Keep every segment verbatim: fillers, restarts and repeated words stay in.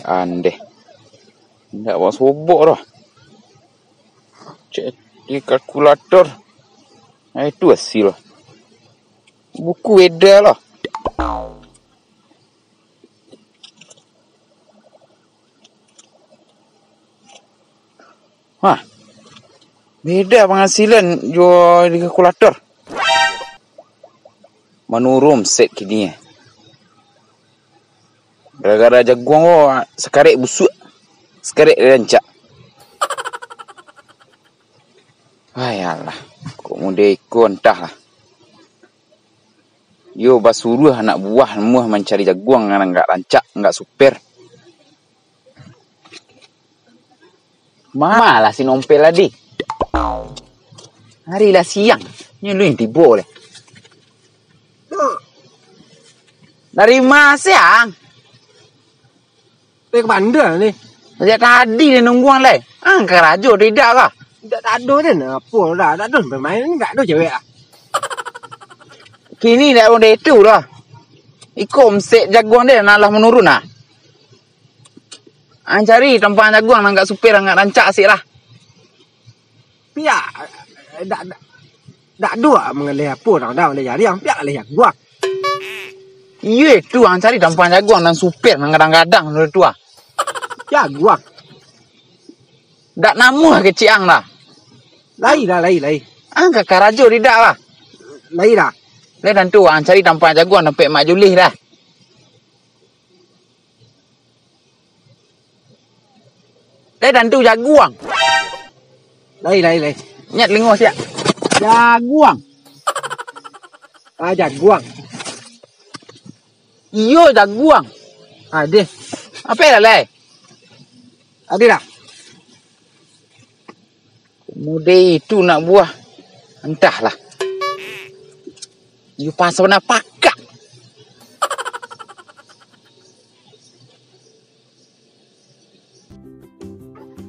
Andeh. Indak basobok doh. Cek di kalkulator. Nah, itu hasil. Buku beda lah. Hah. Beda penghasilan jo di kalkulator. Manurun omset kini, eh. Gara-gara jaguang ko, sakarek busuak, sakarek rancak. Ai alah, kok mudah iko, antahlah. Yo basuruah anak buah namuah mancari jaguang nan agak rancak, agak super. Malah si Nompel tadi. Hari lah siang, nyo lu yang tibo leh. Dari ma siang? Eh, ke bandar ni. Sejak tadi dia nungguang leh. Ah, karajo tidak kah? Tidak ado je, apo dah, tak ado main ni, tak ado cewek ah. Kini dak ado itu dah. Iko omset jaguang dia nan lah manurun ah. Ang cari tampang jaguang nan agak super, nan agak rancak sik lah. Piak, dak, dak, dak ado ah mangaleh apo, dak ado mangaleh jaguang, piak lah jaguang. Iyo itu, ang cari tampang jaguang nan super, nan gadang-gadang tu ah. Jaguang. Dak namuah kecik ang lah. Lai lah, lai, lai. Ang ka karajo tidak lah. Lai lah. Lai tantu ang cari tampang jaguang tampek Mak Julih dah. Lai tantu jaguang. Lai, lai, lai. Nyat lingo siak. Jaguang. Ah, jaguang. Iyo, jaguang. Adeh. Apo lah, lai? Adeh lah. Mudah itu nak buah. Entahlah. Yu pasal nak pakak.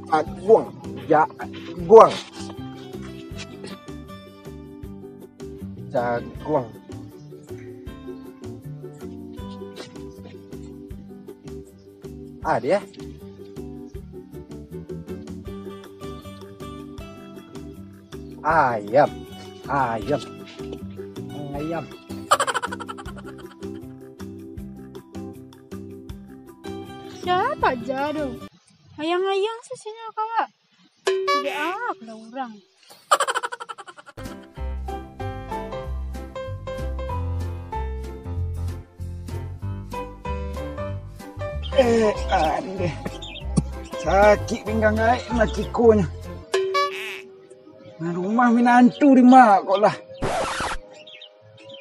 Jaguang. Jaguang. Jaguang. Ah, dia. Ayam. Ayam. Ayam. Siapa aja tu? Ayang-ayang sih sini kawak. Tidak ah, kalau orang. Eh, andeh. Sakik pinggang ai, makikonyo. Nah, rumah minantu di ma kok lah.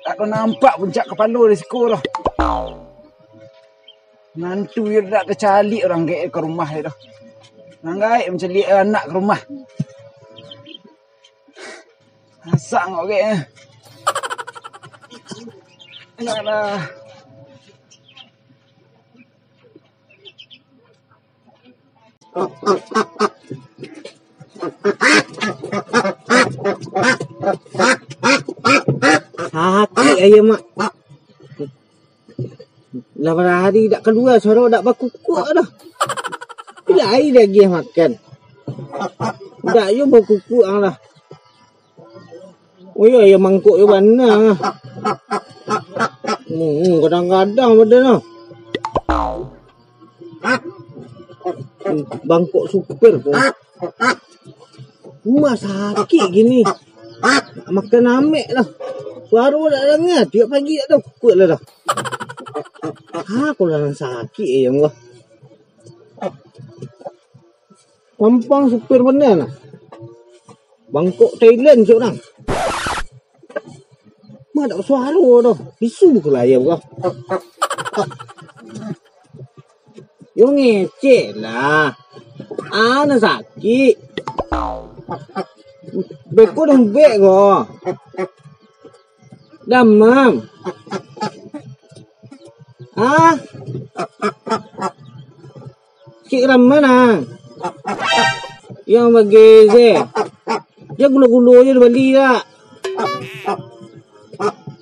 Tak ada nampak puncak kepala di siko lah. Nantu yo dak tacaliak urang gaek ka rumah tu. Urang gaek mancaliak anak ka rumah. Masak ngok gaek. Alah. Sakik ayam, Mak. Lah, bara hari dak kalua suaro, dak bakukuak dah. Lai diagiah makan. Dak yo bakukuak ang lah. Oh yo, ayam mangkok yo bana. Hmm, kadang-kadang badan lah. Bangkok super ko. Rumah sakik gini. Nak makan amek lah. Suaro dak danga, tiok pagi dak ado kukuak lah dah. Ha, ko lah nan sakik ayam ko. Pampang super bana lah. Bangkok Thailand surang. Ma dak suaro doh. Bisu ko lah ayam ko. Yo ngecek lah. Ana sakik. Beko lembek ko. Damam. Ah. Cik Rama nah. Yang bagi je. Dia gulo-gulo je bali dak.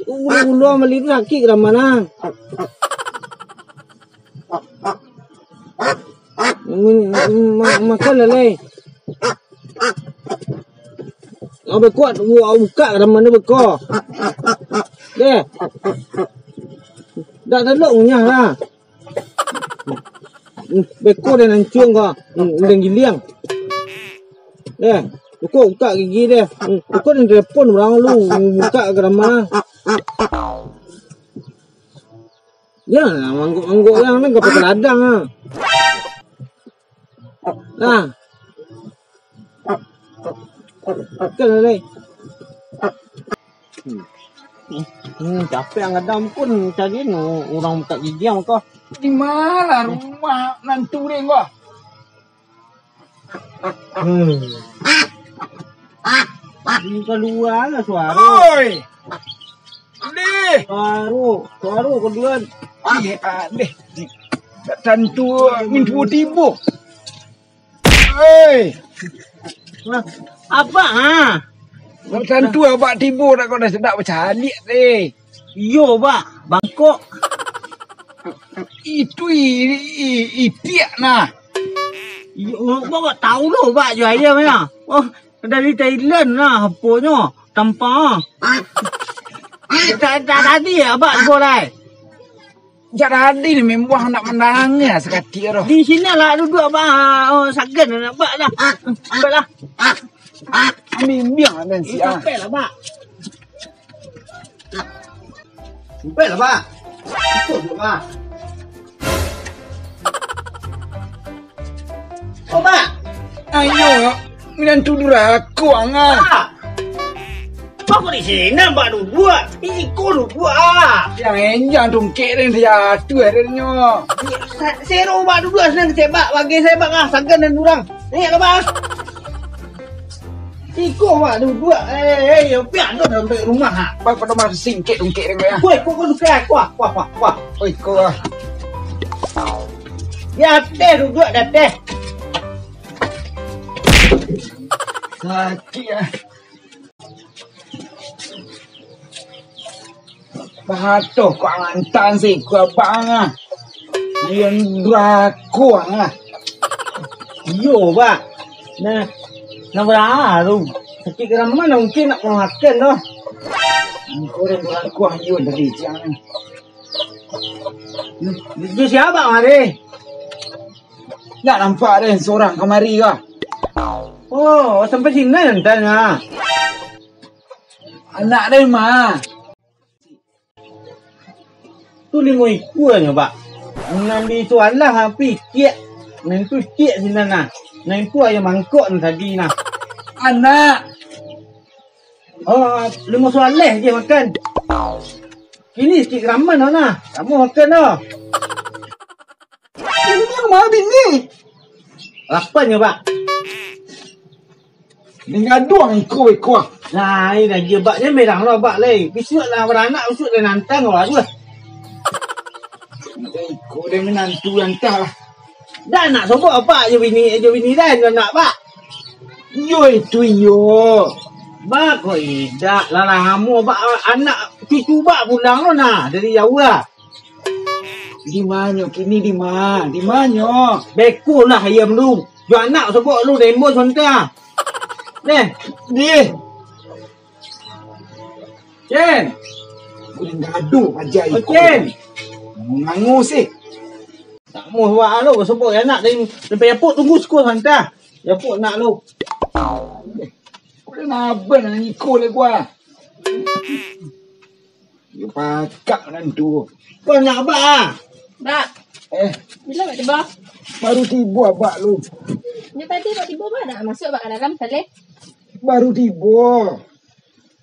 Gulo-gulo bali tu sakik Rama nah. Ma-, ma-, makan lah, lai. Awak beko, awak bukak ka dalam mano beko. Deh. Dak talok ngunyah lah. Hmm, beko den ancuang ko. Hmm, den giliang. Deh, beko bukak gigi deh. Hmm, beko den telepon urang lu, bukak ka dalam mano. Jan lah manggok-manggok urang ni, ka pakai ladang ah. Nah. Kan, Lai. Hmm. Hmm, capek ang gadam pun tadi nu urang buka gigi ang ko. Di mana rumah nantu deh ko? Hmm. Di kalua lah suaro. Oi! Deh! Suaro, suaro kalua. Ih, ah, deh. Tak tantu mintu tibo. Hei! Nah, abak, ha? Tantu abak tibo dak kau dah sedak bacaliak deh. Iyo, bak. Bangkok. Itu i-, i-, itiak nah. Iyo, bak, bak tahu lo, bak, jo ayam ya. Oh, dari Thailand nah, aponyo. Tampa. Tak, tak tadi ya, bak, bolai. Jadi ni membuang nak mandanga sakati roh. Di sini lah duduk, bak. Oh, sagan nak bak lah. Bak lah. Ambil biang dan si ah. Sampai lah, bak. Sampai lah, bak. Ikut dulu, bak. Oh, bak. Ayo, minantu durako angah. Bak. Bak, kok di sini bak duduak? Iko duduak ah. Yang enjang tungkek den jatuh adanya. Sa-, sero bak duduak senang kecek bak, bagi saya bak ah, sagan dan urang. Ni lah bak. Iko bak duduak, eh, eh, yo pian tu sampai rumah ha. Bak pada masih singkek tungkek den ya. Woi, kok kau suka aku ah, wah, wah, wah. Oi, kau ah. Di ateh duduak, di ateh. Sakik ah. Patuh kau antan si kau abang ah. Yang durako ah. Iyo, bak. Nah, nah baraha tu. Sakik karaman mungkin nak makan tu. Engkau dah durako ayo dari siang ni. Di siapa mari? Ndak nampak den sorang kamari kah? Oh, sampai sini nantanya. Anak den mah. Tu limo ikua nyo, bak. Nan di sualah api itiak. Nan tu itiak sinan nah. Nan tu ayam mangkok nan tadi nah. Anak. Oh, limo sualah je makan. Kini sikit karaman tu nah. Kamu makan tu. Ini rumah bini. Lapan nyo, bak. Ning gaduang iko-iko ah. Lain aja, bak, jan berang lo, bak, lai. Bisuak lah baranak, bisuak lah nantang lo, aduh. Iko dia minantu antah lah. Dah nak sobok, bak, jo bini, jo bini dah, jo anak, bak. Iyo itu iyo. Bak, kok idak lah lamo, bak, anak cucu bak pulang lo nah, dari jauah. Di manyo kini, di ma-, di manyo? Beko lah ayam lu. Jo anak sobok lu, dembo sonta. Neh. Dih. Cen. Kuning gaduh aja iko. Cen. Mangangu sih. Tak mau buat alo sobok anak dari sampai yapuk tunggu siko sonta. Yapuk nak lu. Kuning abang iko le gua. Yo pakak nan tu. Kau nak abak ah? Bak. Eh. Bila bak tiba? Baru tibo abak lu. Nyo tadi bak tiba bak nak masuk bak ka dalam tadi. Baru tibo.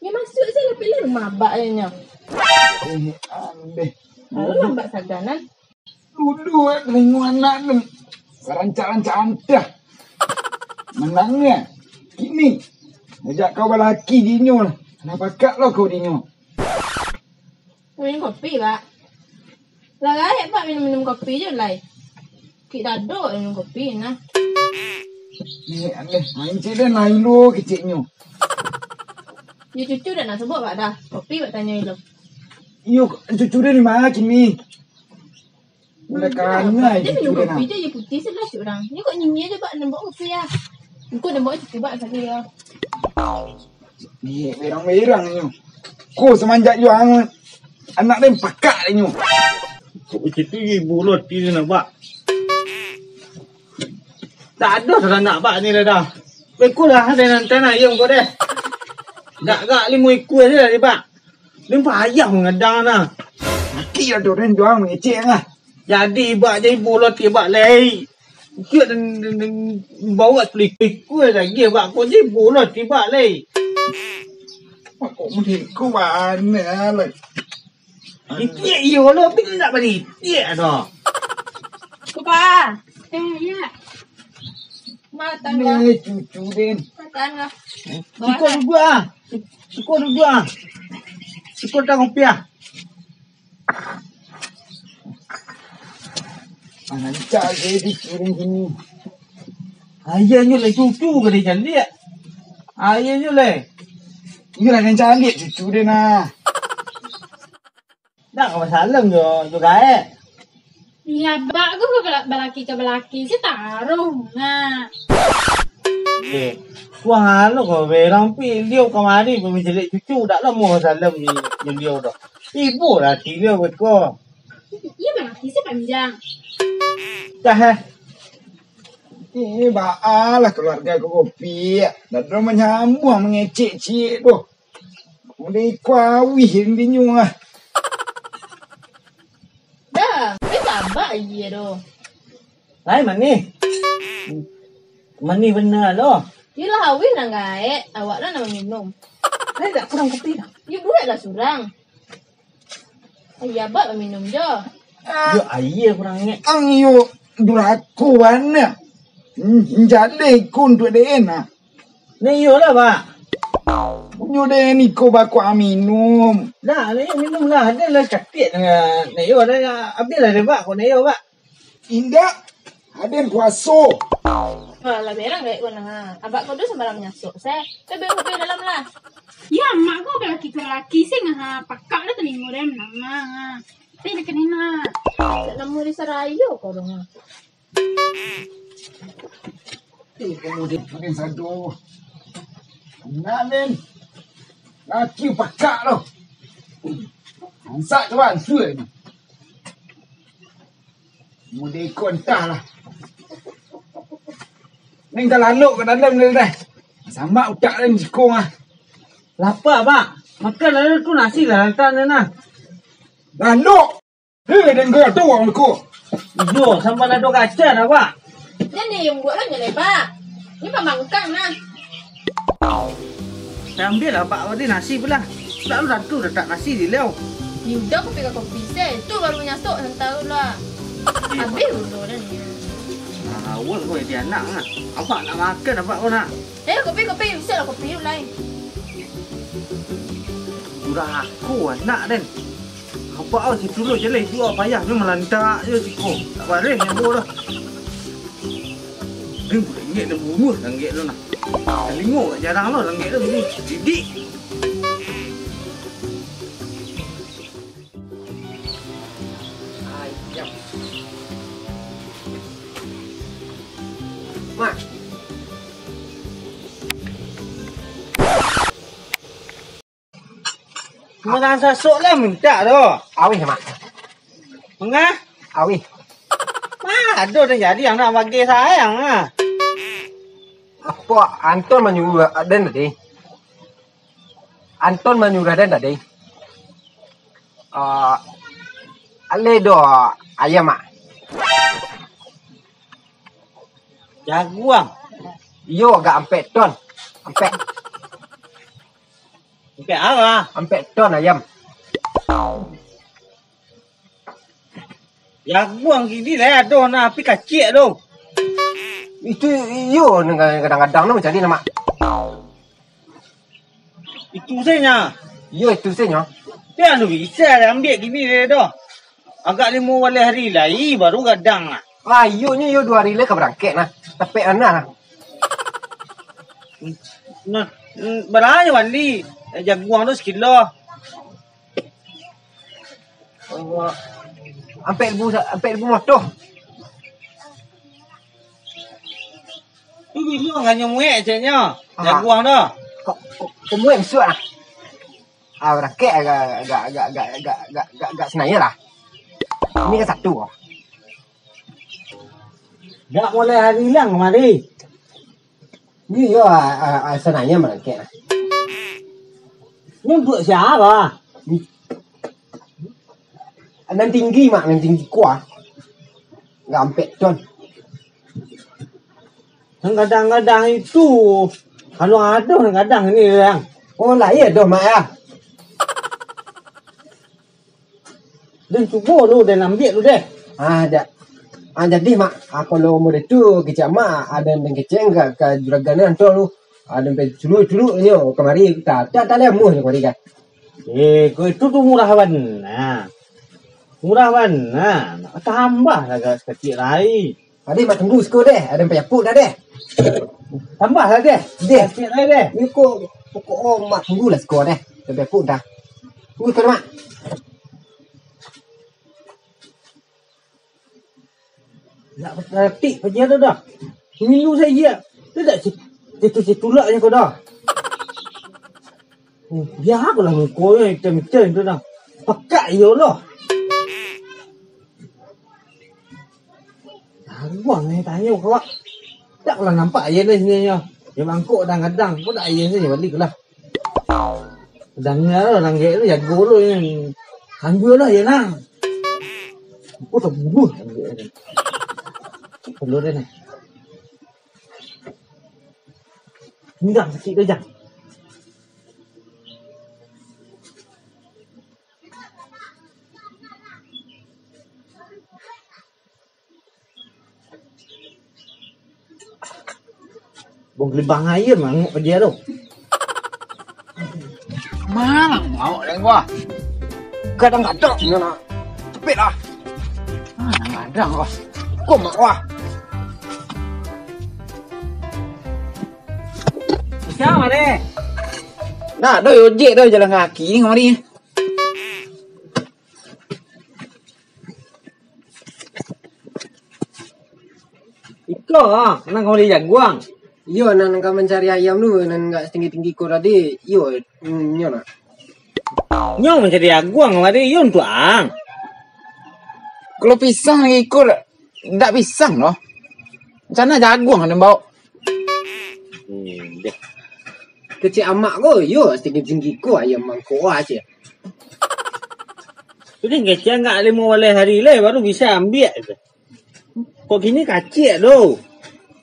Nyo masuk sajo lah pilih rumah abak nyo. Eh, ambeh. Lalu lambat sagan nan. Dulu eh, telingo anak tu. Rancak-rancak antah. Menangnya. Kini. Ngajak kau balaki dinyo. Nah pakak lo kau dinyo. Minum kopi, Bak. Lah gaek, Bak, minum-minum kopi je lai. Kik dado minum kopi, nah. Ni aneh. Main cik dah, nah ilo keciknyo. Yo cucu dah nak sobok, Bak, dah. Kopi, Bak, tanyo ilo. Iyo, cucu dah di mana kini? Udah kanai. Dia minum kopi je, air putih salah surang. Ni kok nyinyir je, Bak, nembok kopi ya. Engkau nembok cukup, Bak, saja ya. Ni berang-berang nyo. Ko semanjak yo ang-, anak den pakak nyo. Kok macam tu ibu lo ti nak, Bak? Tak ado salah nak, Bak, ni dah. Beko lah, ada nan tanah ayam kau deh. Gak-gak limo ikua je lah, Bak. Ni payah mangadang nah. Sakik lah tu, den jual mangecek lah. Jadi, Bak, jadi bolot ke, Bak, lai. Ukir dan, dan, dan bawa sepuluh ikua lagi, Bak. Kau jadi bolot ke, Bak, lai. Kok mudik kau bana lah. Itiak iyo lo, tapi tak beritik ado. Kupa. Eh, ya. Matang lah. Ni cucu den. Matang lah. Siko duduak ah. Siko duduak ah. Siko tanggung piah. Rancak jadi piring kini. Ayianyo lai cucu ka dicaliak. Ayianyo lai. Iyo lah rancak caliak cucu den nah. Dak ka basalam jo, jo gaek. Iya, bak ko bala-, balaki ka balaki, si taruh nah. Eh, kuah anu ko, berang pi, liau kamari pun mancaliak cucu, dak lah mau salam di, di liau doh. Ibo lah ati liau beko. Iya, balaki si panjang. Dah, eh. Eh, baalah keluarga ko kopi. Dak ado manyambuang mangecek ciek doh. Mulai kuawih intinyo ah. Dah, tapi babak aia tu. Lai manih. Manih bana lo. Iyolah awih nan gaek, awak lah nan minum. Lai dak kurang kopi dah. Yo buek lah surang. Aia abak minum jo. Yo aia kurang gaek. Ang iyo durako bana. Hmm, jaleh iko untuak D N A. Nah, iyolah, Bak. Punyo den iko bakuak minum. Nah, nah, iyo minum lah. Ado lah sakik dengan, nah, iyo, ado lah, abih lah dek Bak, kok nah, iyo, Bak. Indak, aden puaso. Wah, lah berang gaek ko nah. Abak ko tu sambarang nyasok, se. Kau berang kopi dalam lah. Ya, mak ko balaki ka balaki, se, ngah pakak dah talingo den, nah. Tapi dekat ni, nah. Tak lama di Sarayo kau dong. Eh, kamu di pakai sado. Nah, den. Laki pakak lo. Ansak tu, ansur ni. Muda ikon entah lah. Ni ka lalok ka dalam ni dah. Samak utak den siko ah. Lapar, Bak. Makan lalu tu nasi lah, hantar ni nah. Lalok. Hei, dengke tu wang ko. Iyo, sambal lado kacang, Abak. Jan ni yang buat lah, nyo lebar. Ni pamangkang nah. Ambil lah, Abak, tadi nasi pulang. Lalu dah tu letak nasi di liau. Ni udah kopi ka kopi, se. Tu baru nyasok santaro lah. Habis udah dah ni. Awak kau jadi anak ah. Abak nak makan, Abak kau nak. Eh, kopi, kopi. Bisa lah kopi, ulai. Durako anak den. Abak au situlo jaleh juo payah nyo malantak jo siko. Tak bareh nyo doh. Ni budak ingek dah bunuh langgek tu nah. Talingo kat jarang tu langgek tu bunyi. Didik. Ayam. Mak. Murang sasok lah mintak tu. Awih, Mak. Mangah? Awih. Mah, ado dah jadi anak bagi sayang ah. Apo Anton manyuruah den tadi? Anton manyuruah den tadi. Ah, alai do ayam, Mak. Jaguang. Iyo, agak ampek ton. Ampek. Ampek apo? Ampek ton ayam. Jaguang kini lah ado nah, tapi kaciak tu. Itu iyo, kadang-kadang tu mancari nah, Mak. Itu sajo. Iyo, itu sajo. Tapi anu bisa lah ambiak kini lah tu. Agak limo baleh hari lai baru gadang lah. Ah, iyo nyo iyo duo hari lai ka barangkek nah. Tapek anak nah. Nah, mm, bara nyo bali? Eh, jaguang tu sakilo. Awak. Ampek ribu, ampek ribu motor. Tu bilo nganyo muek ceknyo. Ah. Jaguang tu. Kok, kok, kok muek bisuak lah. Ah, rakek agak, agak, agak Senayan lah. Ini kan satu. Dak mulai hari ilang kamari. Ni yo, ah, ah, ah, Senayan marangkek lah. Ni buek sia? Nan tinggi, Mak, nan tinggi kuah. Gampek ton. Nan gadang-gadang itu, kalau ado nan gadang ni, Yang. Oh, lah, iyo doh, Mak, ya. Den cubo lu, den ambiak lu deh. Ah, ja-, ah, jadi, Mak, ah, kalau model tu, kecek Mak, ado nan kecek ka, ka juragan ni anto lu. Ado sampai culuk-culuk nyo kamari, ta, ta, ta, leh, amuah nyo kamari, kan. Eh, kok itu tu murah bana. Murah bana. Nak tambah lah sakecik lai. Ado, Mak tunggu siko deh. Ado payapuk dah deh. Tambah lah deh. Deh. Sakecik lai deh. Ni kok, pokok, oh, Mak tunggu lah siko deh. Ado payapuk dah. Tunggu siko, Mak. Nak ratik paja tu dah. Milu saja. Tu dak si-, situ-situ lah je kau dah. Hmm, biar aku lah muko yang hitam-hitam tu dah. Pakak iyo lah. Aguang ni tanyo kau. Tak lah nampak aja dah sini nyo. Dia mangkok kadang-kadang. Kau tak aja sini balik lah. Danga lo, danga lo, jago lo ni. Ambil lah, ya nah. Aku tak bunuh. Perlu dia ni. Enggak, sakit dia, Jang. Bong gelibang aia manguk ka dia tu. Malang manguk dek gua. Gadang-gadang nyo nak. Cepet lah. Ah, gadang gua. Kau mak gua. Siapa deh? Nah, doi ojek doi jalan kaki ni kamari. Iko, ah, nan ka mambali jaguang. Iyo, nan ka mancari ayam tu, nan agak tinggi-tinggi ko tadi. Iyo, mm, nyo nak. Nyo mancari jaguang kamari, iyo untuak ang. Kalau pisang lagi iko, dak pisang doh. Macam mana jaguang nan baok? Hmm, deh. Kecek amak ko, iyo, tinggi-tinggi ko ayam mangkok ah, cek. Sudah kecek agak limo baleh hari lai, baru bisa ambiak tu. Kok kini kacik tu?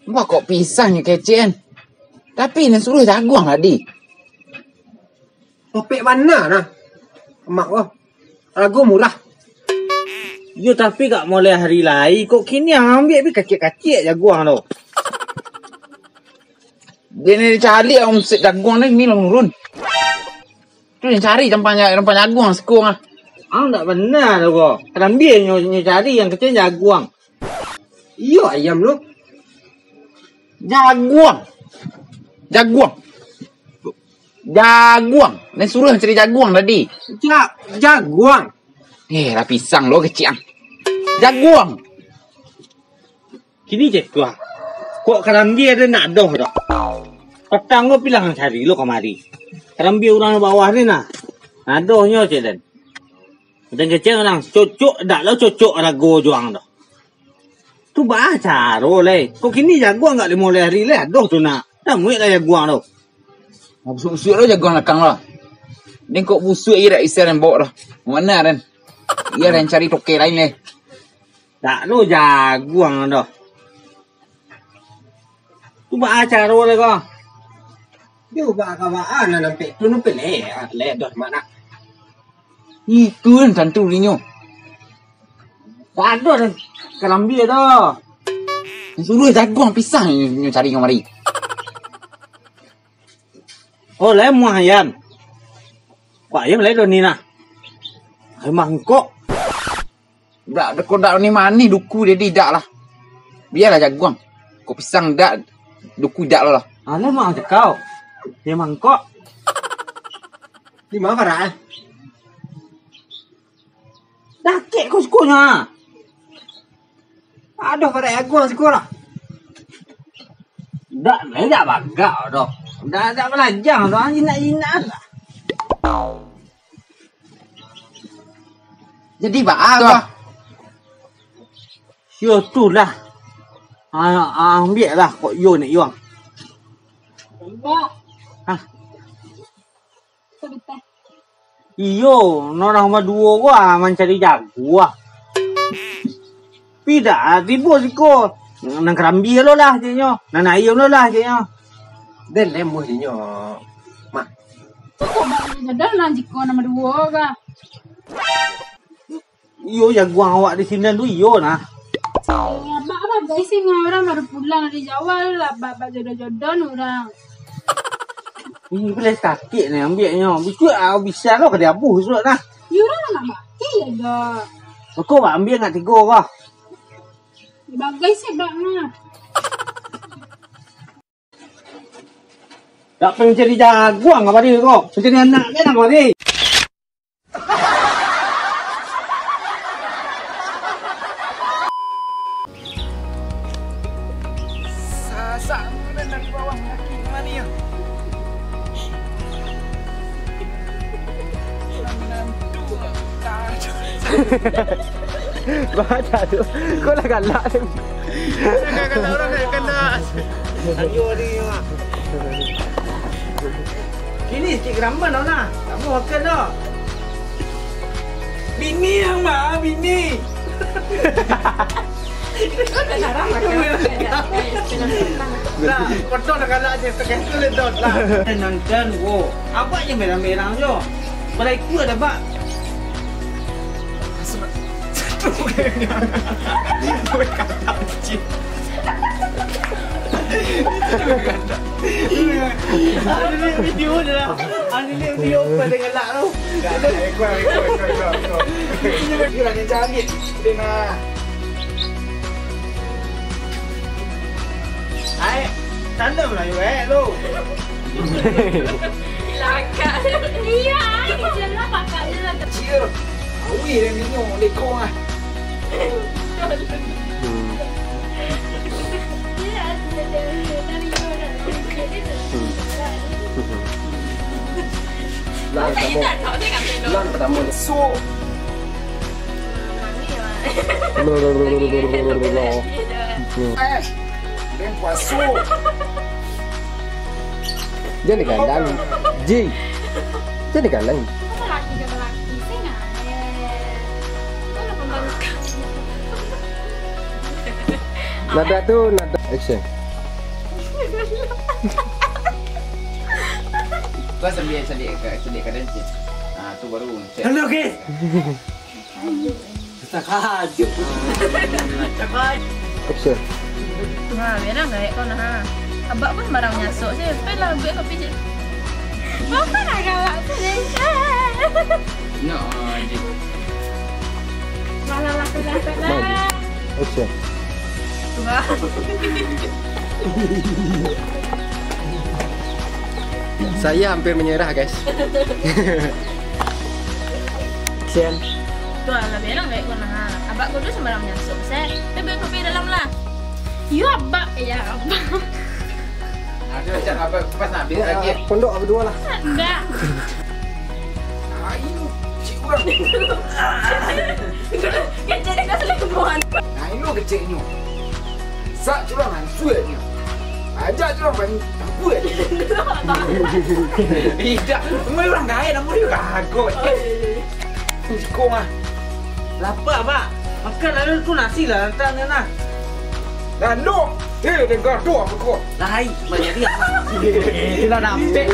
Wah, kok pisang nyo kecek kan? Tapi nan suruah jaguang tadi. Topek bana nah. Amak ko. Rago murah. Yo, tapi kak mulai hari lai, kok kini ambiak pi kacik-kacik jaguang tu. Dia ni cari omset jaguang ni, ni lah nurun. Tu yang cari campan, campan jaguang siko ah. Ang tak benar tu ko. Karambia nyo, nyo cari yang kecil jaguang. Iyo ayam tu. Jaguang. Jaguang. Jaguang. Nan suruah cari jaguang tadi. Ja-, jaguang. Eh, lah pisang lo kecik ang. Jaguang. Kini cek tu ah. Kok karambia den nak doh doh. Patang ko pilang cari lo kamari. Karambia urang bawah ni nah. Nah doh nyo cek den. Den kecek urang cocok dak lo cocok rago juang doh. Tu baa caro lai. Kok kini jaguang agak limo baleh hari lai adoh tu nak. Dah muik lah jaguang tu. Nah, busuak-busuak lo jaguang lakang lo. Ni kok busuak iyo dak bisa den baok doh. Mana den? Iyo den cari toke lain lai. Dak lo jaguang doh. Tu baa caro lai ko. Yo baa ka baa nan ampek tu nu peleh, ah, leh doh mak nak. Itu kan tantu dinyo. Dak ado den karambia doh. Suruah jaguang pisang nyo cari kamari. Oh, lai muah ayam. Kok ayam lai doh ni nah. Ayam mangkok. Dak, kok dak ni manih duku jadi dak lah. Bialah jaguang. Kok pisang dak, duku dak lo lah. Alah, mak cakau. Dia mangkok. Di mana, Farah? Dakek ko siko nyo, ha. Aduh, parak jaguang siko lah. Dak, dak bagak doh. Dak, dak balajang doh, jinak-jinak lah. Jadi baa ko? Bah. Yo tu lah. Ah, ah, ambiak lah kok yo nak yo. Bah. Hah? Sabanta. Iyo, nan urang baduo ko, ah, mancari jaguang. Pida, ah, tibo siko. Nan karambia lo lah, ceknyo. Nan ayam lo lah, ceknyo. Den lemuah dinyo, Mak. Coba jodoh nan jiko nan baduo ko. Iyo, jaguang awak di sinan tu, iyo nah. Abak bagai sih, urang baru pulang dari Jawa lah, abak, abak jodoh-jodoh urang. Ih, boleh sakik ni ambiaknyo. Bisuak, ah, bisa lo ka diabuih bisuak nah. Yo, urang nak mati ya, dah. Beko, bak ambiak nak tigo ko. Bagai sih, bak nah. Dak pai mancari jaguang ka bari ko. Mancari anak je nak bari. Sasak dari bawah kaki mani yo. Baca tu. Kau lah galak ni. Galak-galak orang nak galak. Ayo ni, Mak. Kini sikit geramban tau nah. Tak mau makan dah. Bini yang mah, bini. Dah, potong dah galak je, setengah tu le dot lah. Nonton, wo. Abak je merang-merang jo. Balai kuat abak. Satu. Dua kata kecil. Dua kata. Ini video je lah. Ini video pada galak tu. Dah, dah, ekor, ekor, ekor, ekor, ekor. Ini lagi lah, dia cari. Dia nak. Ai, tanda Melayu, eh, lu. Lakak. Iya, ai, kecil lah pakaknya lah. Kecil. Awi dan minyo, lekong ah. Hmm. Iya, dari, dari, dari, Lan pertama. Lan pertama. So. Eh, ben puaso. Jan digalang. Ji. Jan digalang. Apa lagi, apa lagi? Saya nggak ada. Itu ada pembarukan. Nada tu, nada action. Kau sambil sedih, sedih kadang cik. Ah, tu baru cek. Hello, guys. Takajut. Takajut. Action. Nah, merang gaek kau nah. Abak pun barang nyasok je. Pai lah, buek kopi je. Bapak lah galak tu, Dek. No, je. Lah, lah, lah, lah, lah, lah. Maju. Action. Wah. Saya hampir menyerah, guys. Action. Tu lah, lah berang baik kau nah. Abak kau tu sembarang nyasok, se. Tapi baik kopi dalam lah. Yo, abak. Ya, abak. Ada macam apa pas nak habis lagi. Pondok berdua lah. Ada. Ayo, cik urang. Kan jadi kau selingkuhan. Nah, ino keceknyo. Sak curang ansuaknyo. Ajak curang bani tabuak. Tidak, umai urang gaek, namun dia gago. Oh, iya, iya, iya. Siko mah. Lapar, Pak. Makan lalu tu nasi lah, lantak ni nah. Lalu, eh, dia gaduh apa kau? Lai, banyak dia. Lah nampek.